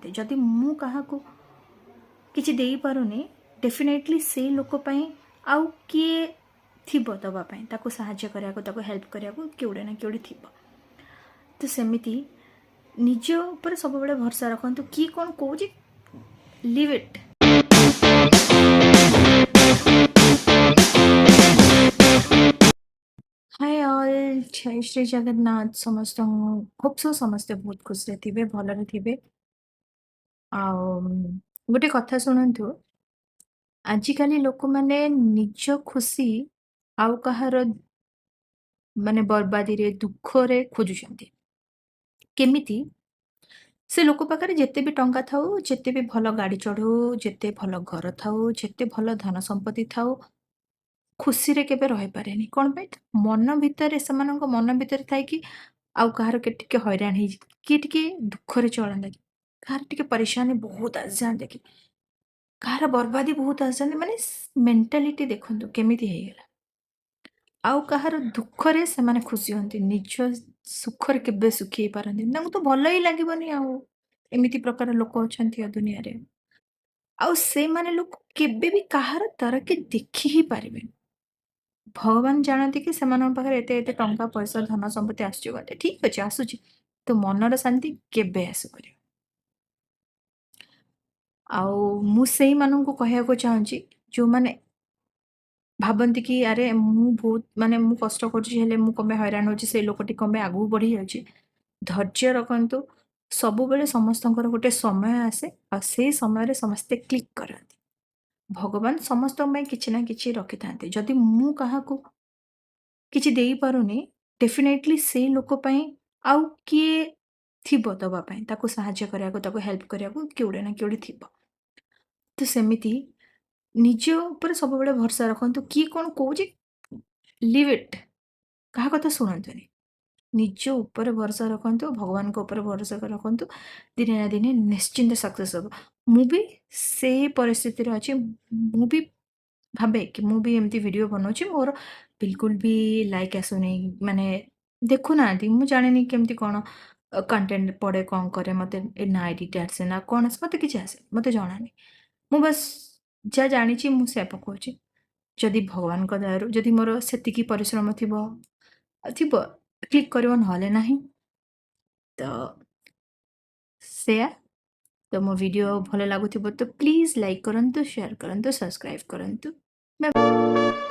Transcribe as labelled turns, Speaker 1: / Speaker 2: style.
Speaker 1: ଥାଆନ୍ତି। ଯଦି ମୁଁ କାହାକୁ କିଛି ଦେଇପାରୁନି, ଡେଫିନେଟଲି ସେଇ ଲୋକ ପାଇଁ ଆଉ କିଏ ଥିବ ଦେବା ପାଇଁ, ତାକୁ ସାହାଯ୍ୟ କରିବାକୁ, ତାକୁ ହେଲ୍ପ କରିବାକୁ କିଏ ଗୋଟେ ନା କିଏ ଗୋଟେ ଥିବ। ତ ସେମିତି ନିଜ ଉପରେ ସବୁବେଳେ ଭରସା ରଖନ୍ତୁ। କିଏ କ'ଣ କହୁଛି, leave it. Hi all, Jay Shri Jagannath. ସମସ୍ତଙ୍କୁ ହୋପ୍ ସୋ ସମସ୍ତେ ବହୁତ ଖୁସିରେ ଥିବେ, ଭଲରେ ଥିବେ। ଆଉ ଗୋଟେ କଥା ଶୁଣନ୍ତୁ, ଆଜିକାଲି ଲୋକମାନେ ନିଜ ଖୁସି ଆଉ କାହାର ମାନେ ବର୍ବାଦୀରେ, ଦୁଃଖରେ ଖୋଜୁଛନ୍ତି। କେମିତି ସେ ଲୋକ ପାଖରେ ଯେତେ ବି ଟଙ୍କା ଥାଉ, ଯେତେ ବି ଭଲ ଗାଡ଼ି ଚଢ଼ୁ, ଯେତେ ଭଲ ଘର ଥାଉ, ଯେତେ ଭଲ ଧନ ସମ୍ପତ୍ତି ଥାଉ, ଖୁସିରେ କେବେ ରହିପାରେନି। କ'ଣ ପାଇଁ? ମନ ଭିତରେ, ସେମାନଙ୍କ ମନ ଭିତରେ ଥାଏ କି ଆଉ କାହାର ଟିକେ ହଇରାଣ ହେଇଛି, କିଏ ଟିକେ ଦୁଃଖରେ ଚଳନ୍ତା କି, କାହାର ଟିକେ ପରେଶାନୀ ବହୁତ ଆସିଯାଆନ୍ତା କି, କାହାର ବର୍ବାଦୀ ବହୁତ ଆସିଯାନ୍ତି। ମାନେ ମେଣ୍ଟାଲିଟି ଦେଖନ୍ତୁ କେମିତି ହେଇଗଲା। ଆଉ କାହାର ଦୁଃଖରେ ସେମାନେ ଖୁସି ହୁଅନ୍ତି, ନିଜ ସୁଖରେ କେବେ ସୁଖୀ ହେଇପାରନ୍ତିନି। ତାଙ୍କୁ ତ ଭଲ ହିଁ ଲାଗିବନି। ଆଉ ଏମିତି ପ୍ରକାର ଲୋକ ଅଛନ୍ତି ଆଉ ଦୁନିଆରେ। ଆଉ ସେମାନେ ଲୋକ କେବେ ବି କାହାର ତରକି ଦେଖି ହିଁ ପାରିବେନି। ଭଗବାନ ଜାଣନ୍ତି କି ସେମାନଙ୍କ ପାଖରେ ଏତେ ଏତେ ଟଙ୍କା ପଇସା ଧନ ସମ୍ପତ୍ତି ଆସୁଛି ଗଲେ, ଠିକ୍ ଅଛି ଆସୁଛି, ତ ମନର ଶାନ୍ତି କେବେ ଆସିପାରିବ? ଆଉ ମୁଁ ସେଇମାନଙ୍କୁ କହିବାକୁ ଚାହୁଁଛି ଯେଉଁମାନେ ଭାବନ୍ତି କି ଆରେ ମୁଁ ବହୁତ ମାନେ ମୁଁ କଷ୍ଟ କରୁଛି, ହେଲେ ମୁଁ କଣ ପାଇଁ ହଇରାଣ ହେଉଛି, ସେଇ ଲୋକଟି କଣ ପାଇଁ ଆଗକୁ ବଢ଼ିଯାଉଛି। ଧୈର୍ଯ୍ୟ ରଖନ୍ତୁ। ସବୁବେଳେ ସମସ୍ତଙ୍କର ଗୋଟେ ସମୟ ଆସେ, ଆଉ ସେଇ ସମୟରେ ସମସ୍ତେ କ୍ଲିକ୍ କରନ୍ତି। ଭଗବାନ ସମସ୍ତଙ୍କ ପାଇଁ କିଛି ନା କିଛି ରଖିଥାନ୍ତି। ଯଦି ମୁଁ କାହାକୁ କିଛି ଦେଇପାରୁନି, ଡେଫିନେଟଲି ସେଇ ଲୋକ ପାଇଁ ଆଉ କିଏ ଥିବ ଦେବା ପାଇଁ, ତାକୁ ସାହାଯ୍ୟ କରିବାକୁ, ତାକୁ ହେଲ୍ପ କରିବାକୁ କିଏ ଗୋଟେ ନା କିଏ ଗୋଟେ ଥିବ। ତ ସେମିତି ନିଜ ଉପରେ ସବୁବେଳେ ଭରସା ରଖନ୍ତୁ। କିଏ କ'ଣ କହୁଛି, ଲିଭ୍ ଇଟ୍। କାହା କଥା ଶୁଣନ୍ତୁନି। ନିଜ ଉପରେ ଭରସା ରଖନ୍ତୁ, ଭଗବାନଙ୍କ ଉପରେ ଭରସା ରଖନ୍ତୁ। ଦିନେ ନା ଦିନେ ନିଶ୍ଚିନ୍ତ ସକ୍ସେସ୍ ହେବ। ମୁଁ ବି ସେଇ ପରିସ୍ଥିତିରେ ଅଛି। ମୁଁ ବି ଭାବେ କି ମୁଁ ବି ଏମିତି ଭିଡ଼ିଓ ବନାଉଛି, ମୋର ବିଲକୁଲ ବି ଲାଇକ୍ ଆସୁନି, ମାନେ ଦେଖୁନାହାନ୍ତି। ମୁଁ ଜାଣିନି କେମିତି କ'ଣ କଣ୍ଟେଣ୍ଟ ପଡ଼େ, କ'ଣ କରେ। ମୋତେ ନା ଏଡ଼ିଟ୍ ଆସେ ନା କ'ଣ ଆସେ, ମୋତେ କିଛି ଆସେ, ମୋତେ ଜଣାନି। ମୁଁ ବାସ୍ ଯାହା ଜାଣିଛି ମୁଁ ସେୟା ପକାଉଛି। ଯଦି ଭଗବାନଙ୍କ ଦୟାରୁ ଯଦି ମୋର ସେତିକି ପରିଶ୍ରମ ଥିବ ଥିବ, କ୍ଲିକ୍ କରିବ, ନହେଲେ ନାହିଁ। ତ ସେୟା। ତ ମୋ ଭିଡ଼ିଓ ଭଲ ଲାଗୁଥିବ ତ ପ୍ଲିଜ୍ ଲାଇକ୍ କରନ୍ତୁ, ସେୟାର କରନ୍ତୁ, ସବସ୍କ୍ରାଇବ୍ କରନ୍ତୁ। ବାଏ।